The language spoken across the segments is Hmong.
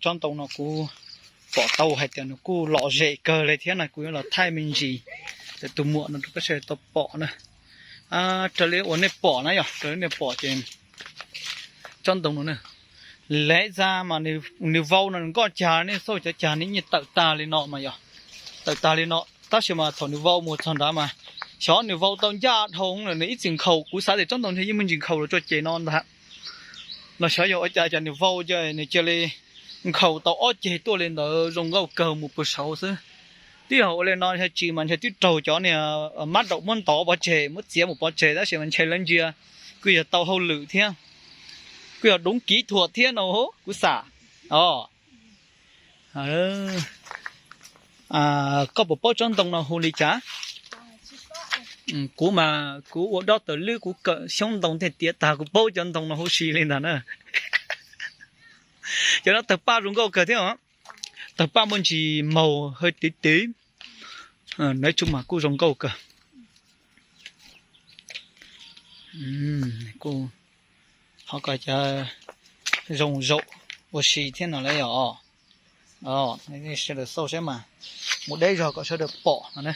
Tsob ntoo no kuv pom tau hais tias nws kuj lom zem kawg li thiab na, kuv yuav los thaij me ntsis rau tus muam no rau peb sawv daws tau pom na. Raws li uas nej pom na yog, raws li nej pom ces tsob ntoo no na, leb za mas nws vau no nws nkoj cag, nej xauj cov cag nws yeej tawm tag li no mas yog, tawm tag li no. Tab sis mas thaum nws vau mus txog nrad mas xyov nws vau tau ncaj dhau lawm nws ib txwm nkhaus, kuv xav tias tsob ntoo ntshe yeej muaj ntsis nkhaus los tso ces no ntag. Los xyov yog ua cas cas nws vau ces nws cia li nkhaus tau ob ceg tuaj li ntawd zoo nkauj kawg mus puag saud xwb. Twb yog ua li no ntshe tsis mas ntshe twb raug cov niag mab daum muab ntov pov tseg, muab txiav mus pov tseg, tab sis mas ntshe lawv ntsia kuj yog tau hauj lwm thiab, kuj yog đúng kỹ thuật thiab no kuv xav. Os, koj puas paub tsob ntoo no hu li cas? Kuv mas kuv ua dob taws lwb kuv kawm xyoob ntoo tej tiav tag kuv paub cov ntoo no hu si li ntag na. Cov no tawg paj zoo nkauj kawg thiab os. Tawg paj muaj ntsis maug hơi tiv tiv. Nói chung mas kuj zoo nkauj kawg. Kuj ho kom cov zoo zaum ua si thiab no lawm yom. Sawv daws xauj saib mas, mus deb zog kom sawv daws pom no na.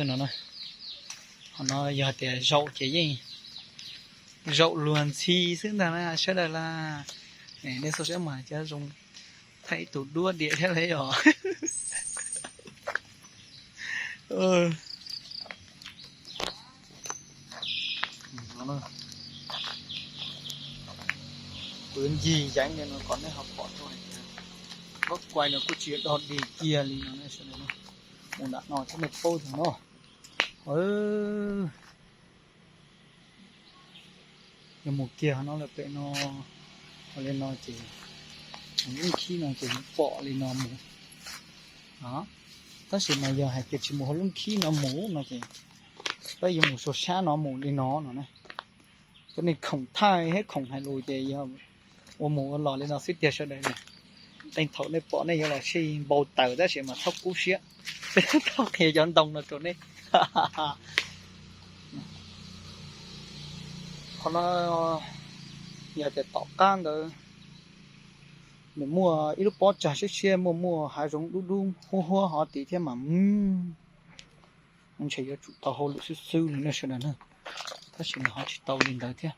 No, ho no yog tias zaum ces yeej zaum luag ntxhi xwb ntag na sawv daws las. Nej xauj saib mas cov zoo, thaij ib tug duab diam thiab lawm yom. Kuv ncig yeev li no kom nej ho pom tau hais tias Gốc quay no kuj tsis yog dog dig kiag li no ne sawv daws na. Mus nram no thiab nej paub tag no. Yog mus kiag no lawm pem no, ua li no ces, lub khib no ces yuav pom li no mus. Tab sis mas yog hais tias tsis mus hauv lub khib no mus no ces peb yuav mus saum sab no mus li no no na. Cov neeg khoom thaij thiab khoom hais lus ces yog ua mus ua los li no xwb tiag sawv daws na. Tej thaum nej pom nej yuav los sij npau taws tab sis mas txhob kub siab, peb tau qhia cov ntoo no rau nej. Qhov no yog tias tom qab ntawd nws muaj ib lub pob tsag siab siab, muaj muaj hav zoov dub dub huab huab hov tid thiab mas ntshe yuav tsum tau hauj lwm xwb xwb li nej sawv daws na. Tab sis nws ho tsis tau li ntawd thiab.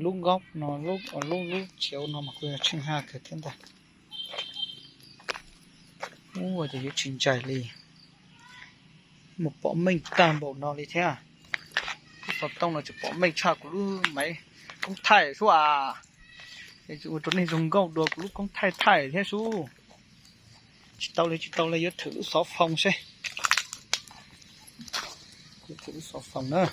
Lub nkob no, lub, lub tsev no mas kuj yog tsheej haj kawg thiab ntag. Ua ces yuav tsis ntsais li. Mus pom meej tag npaum no li thiab. Lub xov tooj no tseem pom meej tshaj kuv lub maiv koob thaij sub as. Ua rau nej zoo nkauj dua kuv lub koob thaij thaij thiab sub. Tsis tau li, tsis tau li, yuav thwm lub xov foos seb. Yuav thwm lub xov foos na.